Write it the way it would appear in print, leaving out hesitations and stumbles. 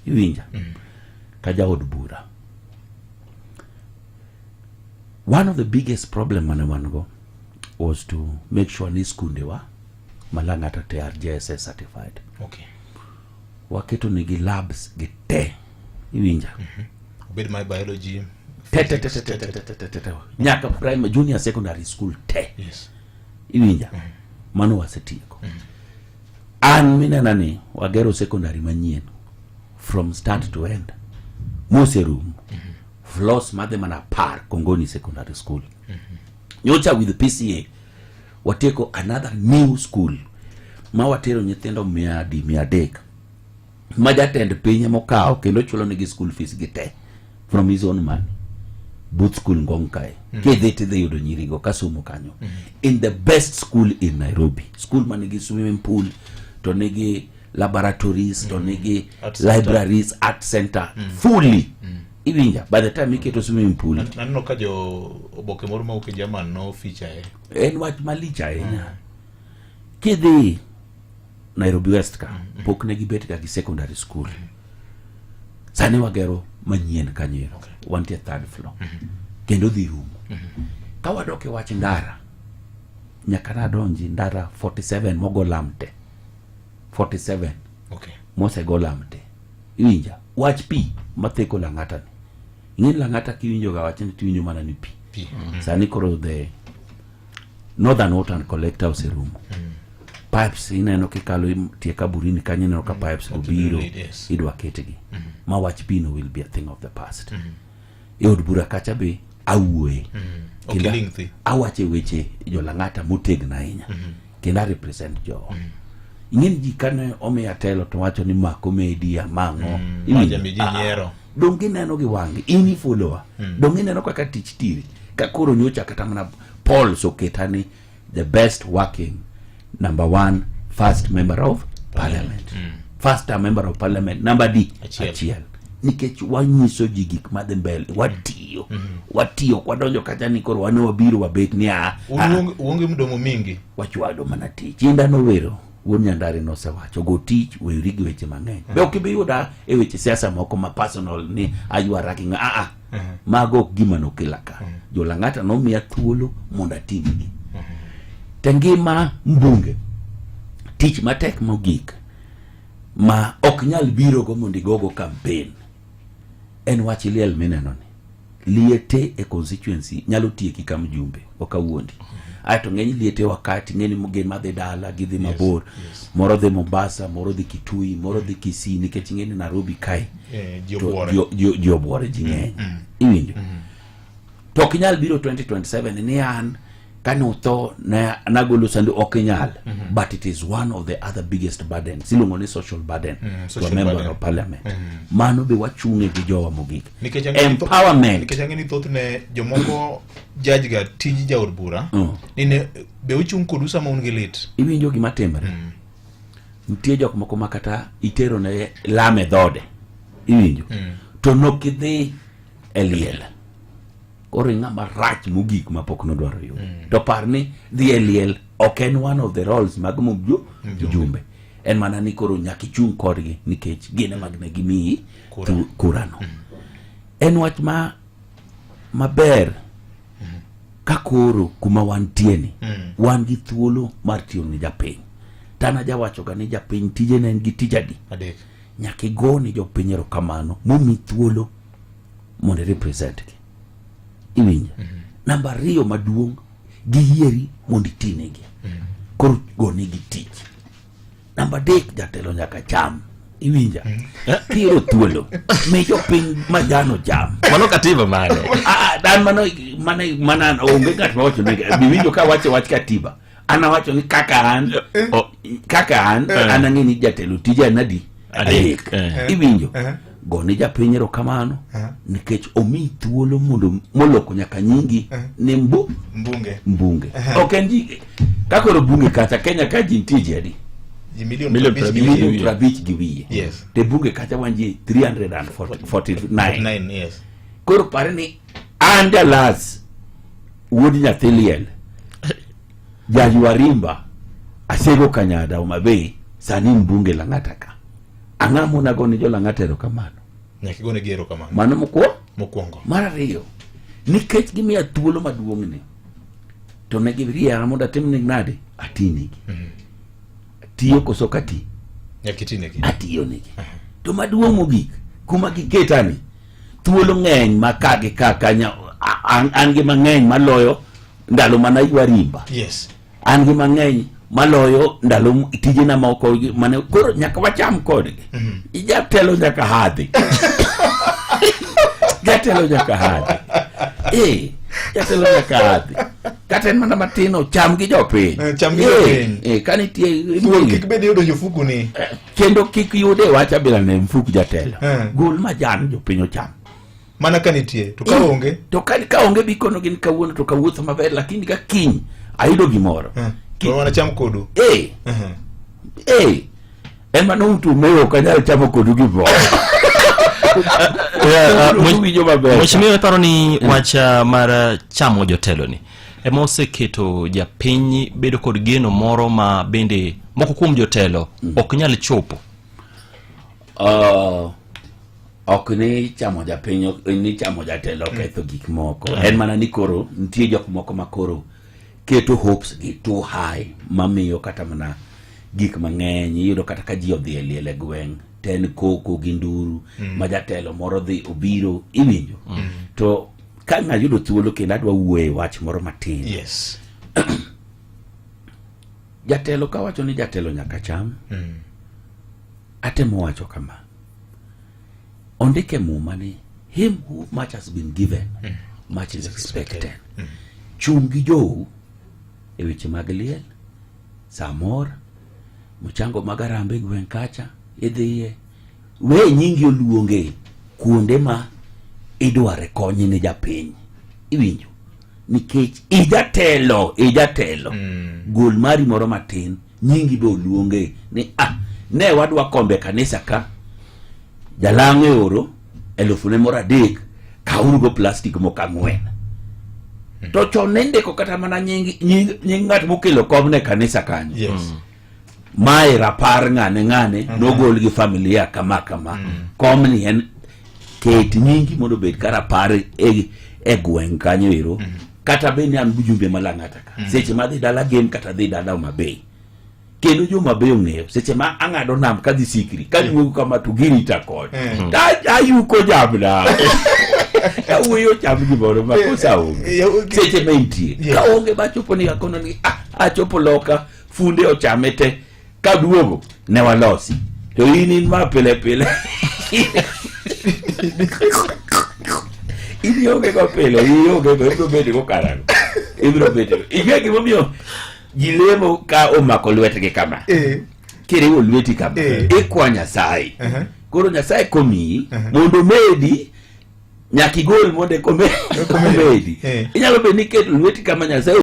Iwinja? Ka jaod bura. One of the biggest problem mane wan go was to make sure ni skundewa ma Lang'ata te are JSS certified. Waketo negi labs gi te. Iwinja? Obed my biology, Te te te physics, te te te te te te te. Nyaka primary, junior secondary school te. Iwinja? Mano wasetieko. An minena ni wagero secondary manyien from start to end. Moserumo. Floors madhi mana 10 Kongoni Secondary School. Nyocha with PCA watieko another new school ma watero nyithindo 300 ma jatend piny emokawo kendo chulo negi school fees gi te from his own money but school Ngong kae. Kidhi tidhi yudo nyirigo kasomo kanyo in the best school in Nairobi, school manigi swimming pool to nigi laboratories to nigi Art center. Libraries, art center fully. Iwinja? By the time iketo swimming pool Naneno ka jo oboke moro mawuok e German no feature e. En wach malich ahinya. Kidhi Nairobi West ka, pok ne gibet ga gi secondary school. Sani wagero manyien kanyo ero. Wantie third floor kendo dhi rumo. Ka wadok e wach ndara, nyaka nadonji ndara 47 mogo lam te, 47 mosego lam te. Iwinja? Wach pi matheko Lang'ata ni, ing'eni Lang'ata kiwinjo ga wachni tiwinjo mana ni pi. Pi. Sani koro the Northern Water and Collector oserumo. Pipes ineno kikalo tie Kaburini kanyo, ineno ka pipes go biro. Idwa ketgi ma wach pi no will be a thing of the past. E od bura kacha be awuoye Ok kendo iling' thi. Awache weche jolang'ata motegno ahinya kendo a represent jowa. Ing'eni ji kane omiya telo to wacho ni mako media mang'o. Ma jami ji nyiero. Dong gineno gi wang'gi, in ifollowa. Dong ineno kaka tich tiri ka koro nyocha kata mana polls oketa ni the best working number one first member of parliament, first term member of parliament number D. Achiel. Achiel, nikech wanyiso ji gik madhi mbele. Watiyo, watiyo, ok wadonjo kacha ni koro wane wabiro wabet ni a Un uonge mdomo mingi. Wachwado mana tich. Inda nowero wuod Nyandare nosewacho go tich, weri gi weche mang'eny. Be ok ibi yuda e weche siasa moko ma personal ni aywara gi ng'a a mago ok gima nokela ka. Jolang'ata nomiya thuolo mondo atimgi te ngima mbunge. Tich matek mogik ma ok nyal birogo mondo igogo campaign en wach liel mineno ni liete e constituency nyalo tieki ka mjumbe. Ok awuondi. Aeto ng'eny liete wakati ng'eny gin madhi dala, gidhi mabor. Moro dhi Mombasa, moro dhi Kitui, moro dhi Kisii, nikech ing'e ni Nairobi kae ji to obuore. ji obuore, ji ng'eny. Iwinjo? To ok inyal biro 2027 ni an kane utho ne nagolo sandu, ok inyal. But it is one of the other biggest burdens iluongo ni social burden to a Social member burden. of parliament. Mano be wachung'e gi jowa mogik. Nikech ang'e ni Empowerment. Nikech ang'e ni thothne jomoko judge ga tij jaod bura ni ne be ochung' kodu sama un gi lit. Iwinjo gima timre? Nitie jok moko ma kata itero ne lam e dhode, iwinjo, to nokidhi e liel. Koro ing'ama rach mogik ma pok nodwaro yudo. To par ni dhi e liel ok en one of the roles mag mjumbe. En mana ni koro nyaka ichung' kodgi nikech gin ema ne gimiyi Kura. Kurano. En wach ma maber ka koro kuma wantie ni wan gi thuolo mar tiyo ne japiny. Tana jawachoga ni japiny tije ne en gi tij adi? Adek. Nyaka igo ni jopiny erokamano momi thuolo mondo i represent gi. Iwinjo? Namba ariyo maduong', giyieri mondo itinegi, koro gonegi tich. Namba adek, jatelo nyaka cham. Iwinja? Kiyudo thuolo, mi jopiny majan ocham. Mano katiba mane? Ah, ah, an mano mana mana onge ng'at mawacho ni biwinjo ka wacho wach katiba. An awacho ni kaka an kaka an an ang'e ni jatelo tije en adi? Adek. Adek. Iwinjo? Gone japiny erokamano nikech omiyi thuolo mondo moloko nyaka nyingi ni mbu Mbunge. Mbunge ok en ji ka koro bunge kacha Kenya ka ji nitie ji adi? Ji milion Milion 50 gi 50 wiye. Milion 50 gi wiye. Te bunge kacha wan ji 349. Nine, yes. Koro pare ni an jalas wuod nyathi liel jaywarimba asego Kanyada Homa Bay, sani mbunge Lang'ata ka. Ang'a monago ni jolang'ata erokamano? Nyaka igonegi erokamano. Mano mokwongo. Mokwongo. Mar ariyo, nikech gimiya thuolo maduong'ni, to ne giriera mondo atim negi nade? Atinegi. Tiyo koso ok ati? Nyaka itinegi. Atiyo negi. To maduong' mogik, kuma giketani, thuolo ng'eny ma ka gi ka kanya, an gi mang'eny maloyo ndalo mana ywa rimba. Yes. An gi mang'eny maloyo ndalo tijena moko mane koro nyaka wacham kodgi. Jatelo nyaka hadhi. Jatelo nyaka hadhi. Eh, jatelo nyaka hadhi. Kata en mana matin ocham gi jopiny. Eh, cham gi jopiny. Eh, ka nitie Thuol kik bed ni odonjo fuku ni. Kendo kik yude wach abila ne mfuk jatelo. Eh. Gol majan jopiny ocham. Mana ka nitie to ka onge to ka onge bikono gin kawuono to kawuotho maber lakini ka kiny ayudo gimoro to wana cham kodu. Eh. Eh. Ema noutumeyo ok anyal chamo kodu gimoro. Uwinjo maber. Mheshimiwa, iparo ni wach mar chamo jotelo ni ema oseketo japiny bedo kod geno moro ma bende moko kuom jotelo ok nyal chopo? Ok ni chamo japiny ni chamo jatelo ketho gik moko. En mana ni koro nitie jok moko ma koro keto hopes gi too high mamiyo kata mana gik mang'eny iyudo kata ka ji odhi e liel e gweng' to en koko gi nduru ma jatelo moro dhi obiro iwinjo. To ka ng'ayudo thuolo kendo adwa wuoye wach moro matin. Yes. Jatelo kawacho ni jatelo nyaka cham, atemo wacho kama. Ondike Muma ni him who much has been given, much is expected. Chung' gi jou e weche mag liel, samor, mchango mag arambe gweng' kacha, idhiye. We nyingi oluonge kuonde ma idware kony ne japiny. Iwinjo? Nikech ijatelo, ijatelo. Gol mari moro matin, nyingi be oluonge ni ah, ne wadwa kombe kanisa ka. Jalang'o e oro 3,000 kawuru go plastic moko 4. To chon ne indiko kata mana nying, nying, nying ng'at mokelo kom ne kanisa kanyo. Yes. Mae rapar ng'ane ng'ane nogol gi familia kama kama. Komni en ket nyingi mondo obed ka rapar e gweng' kanyo ero. Kata bed ni an mjumbe ma Lang'ata ka. Seche ma adhi dala Gem kata adhi dala Homa Bay. Kendo jo Homa Bay ong'eyo seche ma ang'ado nam kadhi Sikri kaduogo kama to girita kod. Ta ayuko jamna. Awuoyo cham gimoro ma kosa onge. Seche ma intie. Ka onge machopo ni akono ni ah, achopo loka funde ochame te kaduogo ne walosi. To in ma pile pile. In ionge go pile, in ionge go, ibiro bedo go karang'o? Ibiro bedo. Ing'e gimomiyo ji lemo ka omako lwetgi kama. Kiriwo lweti kama, ikwa Nyasaye. Koro Nyasaye komiyi mondo omedi nyaka igol mondo eka omedi. Inyalo bedo ni iketo lweti kama Nyasaye